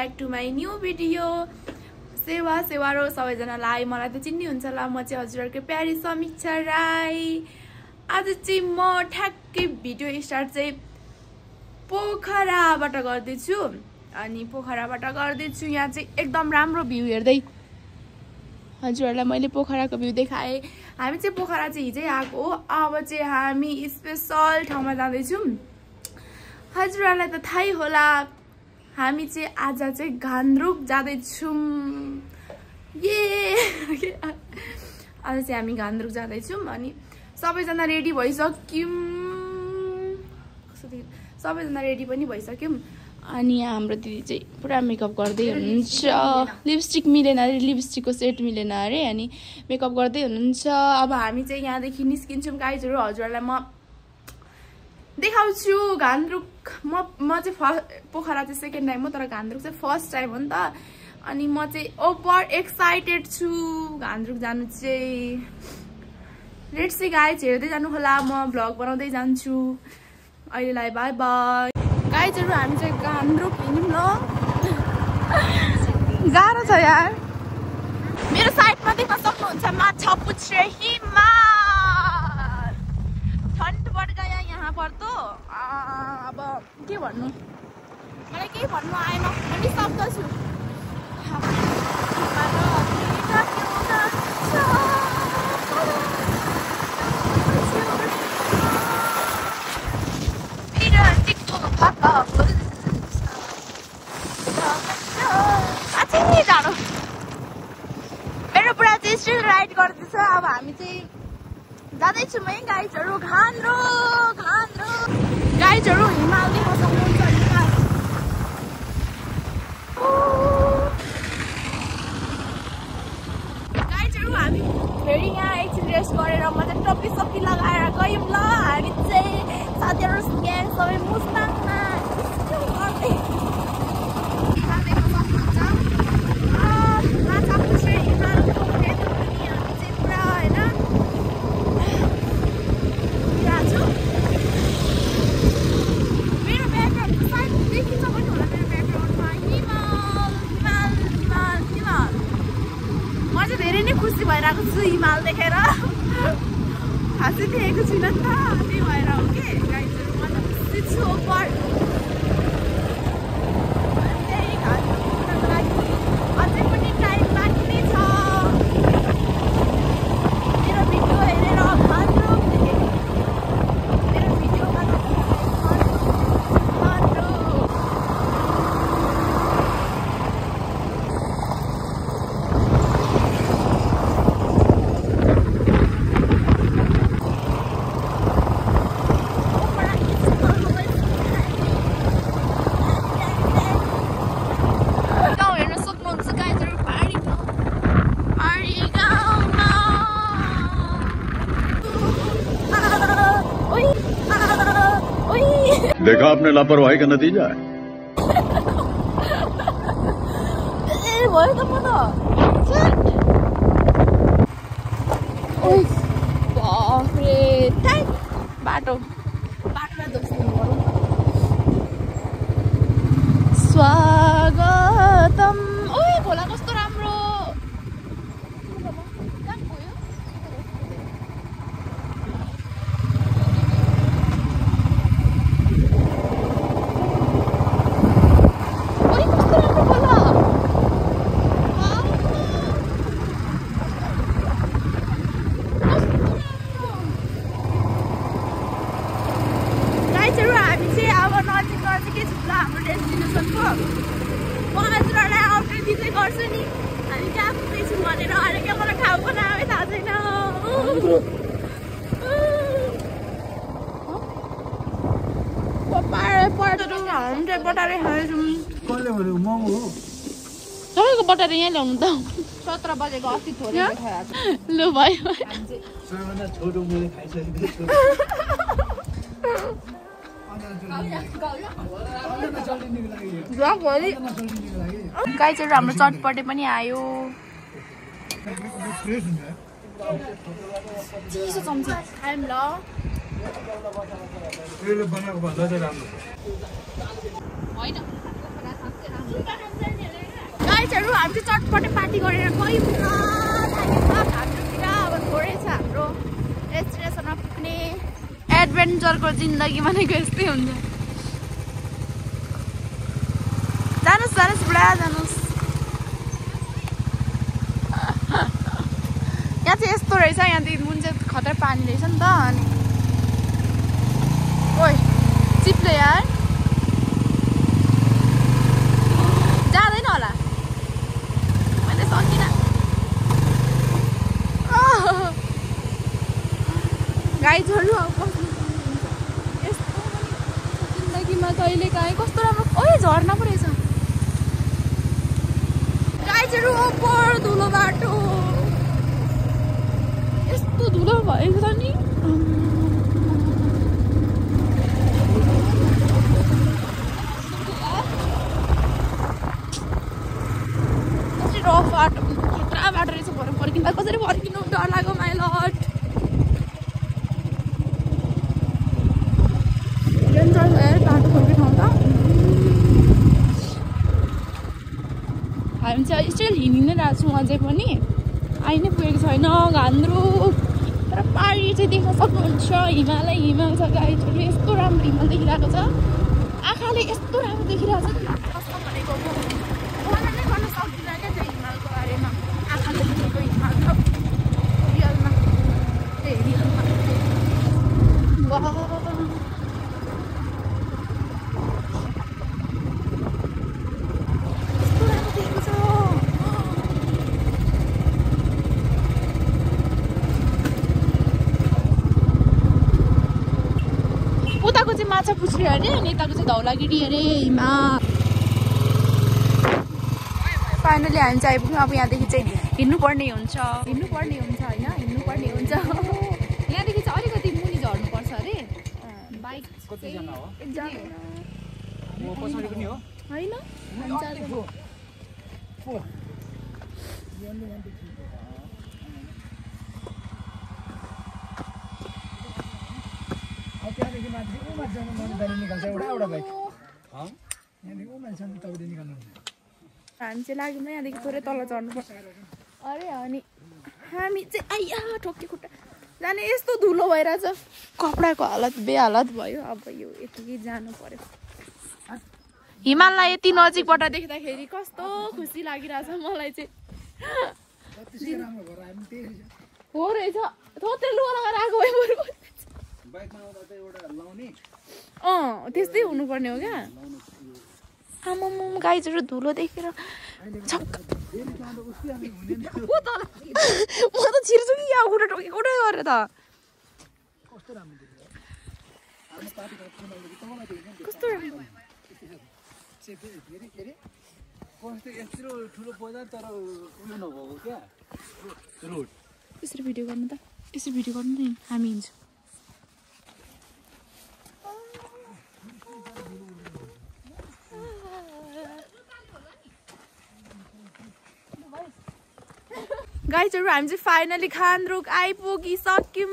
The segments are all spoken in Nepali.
Back to my new video. सेवारो सबैजनालाई मलाई त चिन्ने हुन्छ होला, म चाहिँ हजुरहरुको प्यारी समीक्षा राई। आज चाहिँ म ठ्याक्कै भिडियो स्टार्ट चाहिँ पोखराबाट गर्दैछु। अनि पोखराबाट गर्दैछु, यहाँ चाहिँ एकदम राम्रो भ्यू हेर्दै हजुरहरुलाई मैले पोखराको भ्यू देखाएँ। हामी चाहिँ पोखरा चाहिँ हिजै आएको हो, अब चाहिँ हामी स्पेशल ठाउँमा जाँदैछौँ। हजुरहरुलाई त थाहै होला, हामी चाहिँ आज चाहिँ घान्द्रुक जाँदैछौँ। आज चाहिँ हामी घान्द्रुक जाँदैछौँ। अनि सबैजना रेडी भइसक्यौँ, सबैजना रेडी पनि भइसक्यौँ। अनि यहाँ हाम्रो दिदी चाहिँ पुरा मेकअप गर्दै हुनुहुन्छ। लिपस्टिक मिलेन अरे, लिपस्टिकको सेट मिलेन अरे, अनि मेकअप गर्दै हुनुहुन्छ। अब हामी चाहिँ यहाँदेखि निस्किन्छौँ गाइजहरू। हजुरहरूलाई म देखाउँछु घान्द्रुक। म चाहिँ पोखरा चाहिँ सेकेन्ड टाइम हो, तर घान्द्रुक चाहिँ फर्स्ट टाइम हो नि त। अनि म चाहिँ ओभर एक्साइटेड छु घान्द्रुक जानु चाहिँ। लेट्स सी गाइज, हेर्दै जानु होला, म भ्लग बनाउँदै जान्छु। अहिलेलाई बाई बाई गाइजहरू। हामी चाहिँ घान्द्रुक हिँड्यौँ न, गाह्रो छ यार। मेरो साइडमा देख्न सक्नुहुन्छ माछा पुच्छ्रे हिमाल, ठन्ड बढ गया यहाँ पर त। अब के भन्नु, मलाई केही भन्नु आएन, म निशब्द छु। मेरो पुरा चाहिँ स्टिल राइड गर्दैछ। अब हामी चाहिँ जाँदैछौँ है गाइजहरू घान्द्रुक। गाइजहरू हिमाल देख्न सक्नुहुन्छ, हिमाल। गाइजहरू हामी फेरि यहाँ एकछिन रेस्ट गरेर म चाहिँ टप्पी सप्पी लगाएर गयौँ ल। हामी चाहिँ साथीहरू ग्याङ सबै मुस्ताङमा भइरहेको छु हिमाल देखेर। हाँसी देखेको छुइनँ नि त, त्यही भएर हो कि गाइजहरू। म त खुसी छु ओभर। त्यही घान्द्रुक पुग्नको लागि अझै पनि टाइम बाँकी नै छ। मेरो भिडियो हेरेर घान्द्रुक देखेको, मेरो भिडियोमा देखा आपने लापरवाही का नतीजा है। भयो त म त बाफ्रे टाइट बाटोमा दोस्नु गरौँ। स्वागतम। ओइ भोला कस्तो राम्रो। बटारे खाँदैछौँ। तपाईँको बटारे यहाँ ल्याउनु त। 17 बजेको अस्ति थोरै देखाएको लु भयो। गाइजहरू हाम्रो चटपटे पनि आयो। चिसो चम्ची खायौँ ल। होइन गाइजहरु हामी चाहिँ चटपटे पार्टी गरेर गयौँ न हाम्रोतिर अब थोरै छ हाम्रो डेस्टिनेसनमा पुग्ने एडभेन्चरको जिन्दगी भनेको यस्तै हुन्छ जानुस् जानुस् बुढा जानुस् यहाँ चाहिँ यस्तो रहेछ यहाँदेखि मुन चाहिँ खतरा पानी रहेछ नि त अनि ओइ चिप्ले यार जाँदैन होला मैले सकिनँ गाइजहरु अब यस्तो जिन्दगीमा कहिले काहीँ कस्तो राम्रो ओइ झर्ना पो रहेछ गाइजहरु ओपर धुलो बाटो यस्तो धुलो भएको छ नि रफ बाटो खतरा बाटो रहेछ भरे फर्किँदा कसरी फर्किनु डर लाग्यो माइ लट डेन्जर यार बाटो फर्किने ठाउँ त हामी चाहिँ स्टिल हिँडि नै रहेको छौँ अझै पनि आइ नै पुगेको छैन घान्द्रुक तर पारी चाहिँ देख्न सक्नुहुन्छ हिमाल छ गाइजहरु यस्तो राम्रो हिमाल देखिरहेको छ आँखाले यस्तो राम्रो देखिरहेको छ कस्तो भनेको वर्णन नै गर्न सक्दिनँ क्या त्यो हिमालको बारेमा आँखाले देखेको हिमाल त रियलमा रियलमा उताको चाहिँ माछा पुछ्री अरे अनि यताको चाहिँ धौलागिरी अरे हिमाल फाइनली हामी चाहिँ आइपुग्यौँ अब यहाँदेखि चाहिँ हिँड्नुपर्ने हुन्छ होइन हिँड्नुपर्ने हुन्छ यहाँदेखि चाहिँ अलिकति मुनि झर्नुपर्छ अरे बाइक होइन हामी चाहिँ लाग्यौँ यहाँदेखि थोरै तल चढ्नुपर्छ अरे अनि हामी चाहिँ आइया ठोक्के खुट्टा जाने यस्तो धुलो भइरहेछ कपडाको हालत बेहालत भयो अब यो यति जानु पर्यो हिमाललाई यति नजिकबाट देख्दाखेरि कस्तो खुसी लागिरहेछ मलाई चाहिँ हो रहेछ थोत्रै लुगा लगाएर आएको भए बरु त्यस्तै हुनुपर्ने हो क्या आमाम गाइजहरु धुलो देखेर छक्क म त छिर्छु कि यहाँ खुट्टा टोके खुट्टा गरेर त कस्तो राम्रो त्यसरी भिडियो गर्नु त त्यसरी भिडियो गर्नु नि हामी हिँड्छौँ गाइजहरु हामी चाहिँ फाइनली घान्द्रुक आइपुगिसक्यौँ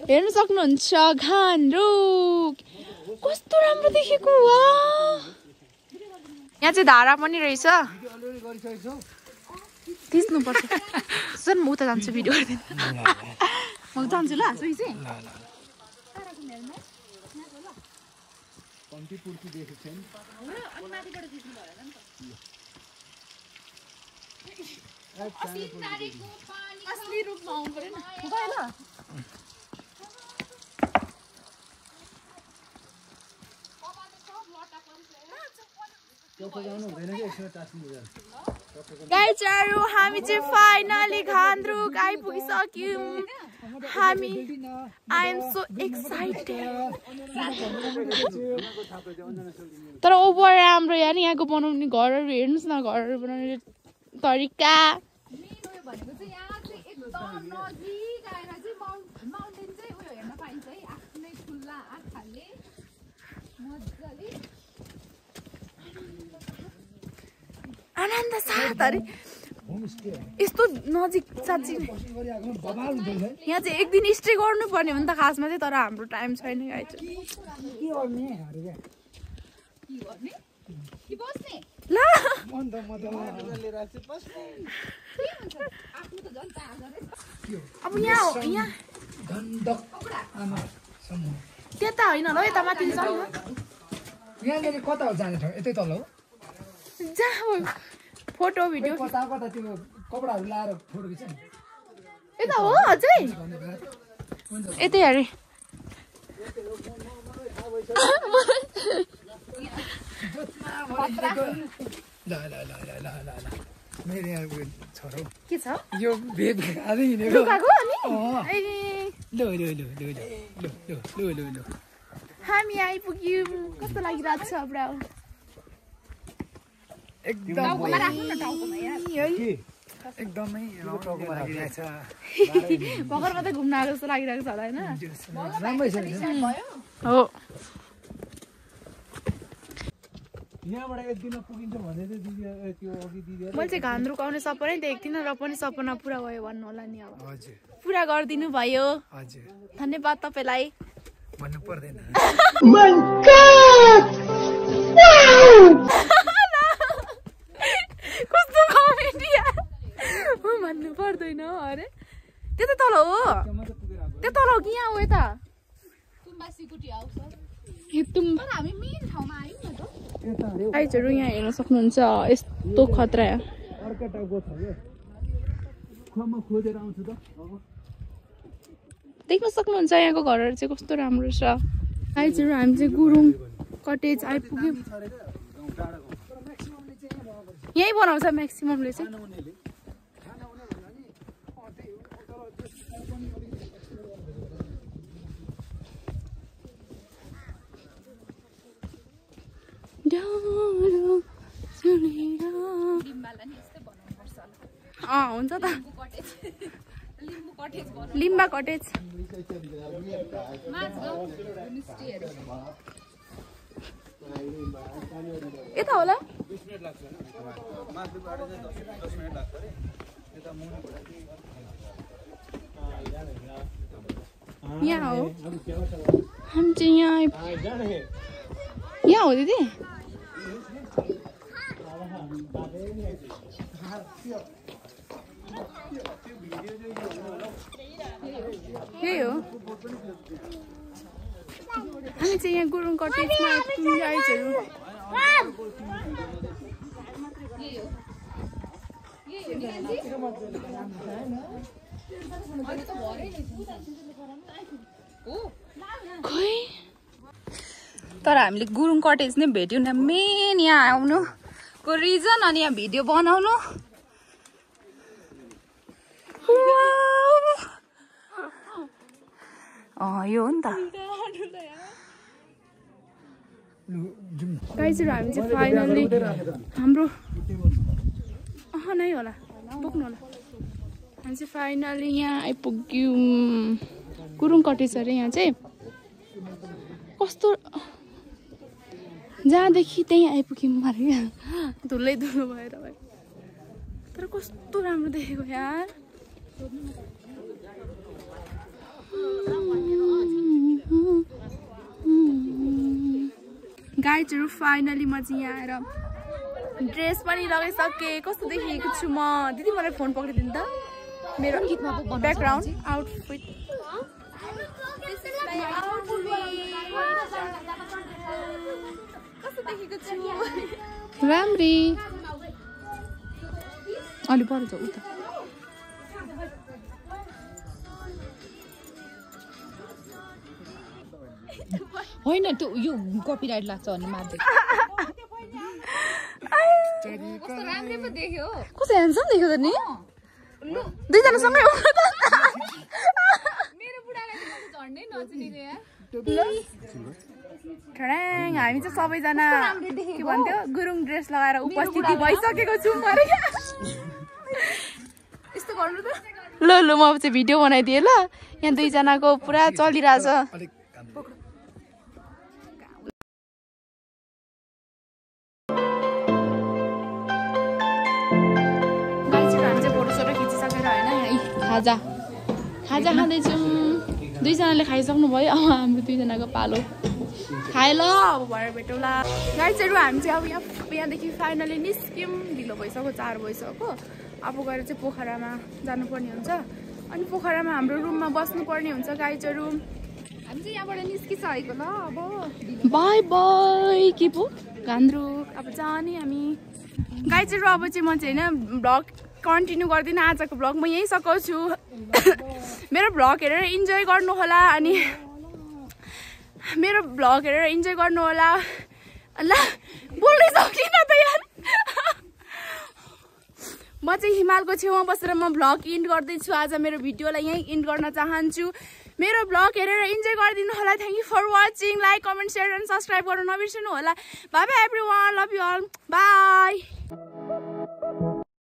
हेर्न सक्नुहुन्छ घान्द्रुक कस्तो राम्रो देखेको यहाँ चाहिँ धारा पनि रहेछ थिच्नुपर्छ सर म उता जान्छु भिडियो गर्दैन म जान्छु ल सोही चाहिँ असली रूपमा आउनु पर्यो गाइजहरु हामी चाहिँ फाइनली घान्द्रुक आइपुगिसक्यौँ हामी आई एम सो एक्साइटेड तर ओभर राम्रो यार यहाँको बनाउने घरहरू हेर्नुहोस् न घरहरू बनाउने तरिका भनेको चाहिँ यहाँ चाहिँ एकदम नजिक आएर चाहिँ माउन्टेन चाहिँ उयो हेर्न पाइन्छ है आफ्नै खुल्ला आँखाले मजाले आनन्द साथ अरे यस्तो नजिक साँच्ची यहाँ चाहिँ एक दिन स्टे गर्नुपर्ने हो नि त खासमा चाहिँ तर हाम्रो टाइम छैन गाइज के गर्ने ल अब यहाँ त्यता होइन ल यता माथि जाउँ न यहाँनिर कता हो जाने ठाउँ यतै तल हो जहाँ फोटो भिडियो कता कता त्यो कपडाहरू लाएर फोटो खिच्छ नि यता हो अझै यतै अरे ल ल ल ल ल ल ल मेरो यहाँ उयो छ र के छ यो भेग खाँदै हिँडेको लुगाको अनि ल ल ल ल ल ल ल ल ल हामी आइपुग्यौँ कस्तो लागिरहेको छ ब्रो एकदमै एकदमै रमाइलो लागिरहेछ भर्खर मात्रै घुम्न आएको जस्तो लागिरहेको छ होला होइन राम्रै छ हो यहाँबाट एक दिनमा पुगिन्छ भने चाहिँ दिदी त्यो अघि दिदी मैले चाहिँ घाम रुकाउने सपनै देखेको थिइनँ र पनि सपना पुरा भयो भन्नु होला नि अब हजुर पुरा गरिदिनु भयो हजुर धन्यवाद तपाईँलाई भन्नु पर्दैन कस्तो कमेडी भन्नु पर्दैन अरे त्यो त तल हो त्यो तल हो कि यहाँ हो यता आइजहरू यहाँ हेर्न सक्नुहुन्छ यस्तो खतरा अर्को टाउको छ क्या खोमा खोजेर आउँछु त देख्न सक्नुहुन्छ यहाँको घरहरू चाहिँ कस्तो राम्रो छ आइजहरू हामी चाहिँ गुरुङ कटेज आइपुग्यौँ यहीँ बनाउँछ म्याक्सिममले चाहिँ हुन्छ त लिम्बा कटेज यता होला यहाँ हो हामी चाहिँ यहाँ हो दिदी यही हो हामी चाहिँ यहाँ गुरुङ कटेजमा आइजहरू खोइ तर हामीले गुरुङ कटेज नै भेट्यौँ न मेन यहाँ आउनुको रिजन अनि यहाँ भिडियो बनाउनु यो हो नि त गाइजहरू हामी चाहिँ फाइनल्ली हाम्रो नै होला बोक्नु होला हामी चाहिँ फाइनल्ली यहाँ आइपुग्यौँ गुरुङ कटेज अरे यहाँ चाहिँ कस्तो जहाँदेखि त्यहीँ आइपुग्यौँ अरे धुलै धुलो भएर भयो तर कस्तो राम्रो देखेको यार गाइजहरू फाइनली म चाहिँ यहाँ आएर ड्रेस पनि लगाइसकेँ कस्तो देखेको छु म दिदी मलाई फोन पक्रिदिनु त मेरो ब्याकग्राउन्ड आउटफिट कस्तो देखेको छु राम्री अलि पर छ उता होइन त्यो यो कपिराइट लाग्छ भन्ने मार्दै कस्तो राम्रो पो देख्यो कस्तो ह्यान्डसम देख्यो त नि दुईजना सँगै मेरो बुढालाई त झन्डै नचिनेको यार ठड्याङ हामी चाहिँ सबैजना के भन्थ्यो गुरुङ ड्रेस लगाएर उपस्थिति भइसकेको छौँ अरे यस्तो गर्नु त ल ल म चाहिँ भिडियो बनाइदिएँ ल यहाँ दुईजनाको पुरा चलिरहेछ खाजा खाजा खाँदैछौँ दुईजनाले खाइसक्नु भयो अब हाम्रो दुईजनाको पालो खाए ल अब भएर भेटौँला गाइजहरू हामी चाहिँ अब यहाँदेखि फाइनली निस्क्यौँ ढिलो भइसक्यो 4 भइसक्यो अब गएर चाहिँ पोखरामा जानुपर्ने हुन्छ अनि पोखरामा हाम्रो रुममा बस्नुपर्ने हुन्छ गाइजहरू हामी चाहिँ यहाँबाट निस्किसकेको ल अब बाई बाई के पो गान्द्रुक अब जाने हामी गाइजहरू अब चाहिँ म चाहिँ होइन भ्लग कन्टिन्यू गर्दिनँ आजको भ्लग म यहीँ सघाउँछु मेरो भ्लग हेरेर इन्जोय गर्नु होला अनि मेरो भ्लग हेरेर इन्जोय गर्नु होला ल बोल्नै सकिनँ त यार म चाहिँ हिमालको छेउमा बसेर म भ्लग इन्ड गर्दैछु आज मेरो भिडियोलाई यहीँ इन्ड गर्न चाहन्छु मेरो भ्लग हेरेर इन्जोय गरिदिनु होला thank you for watching like comment share and subscribe गर्न नबिर्सनु होला bye bye everyone love you all by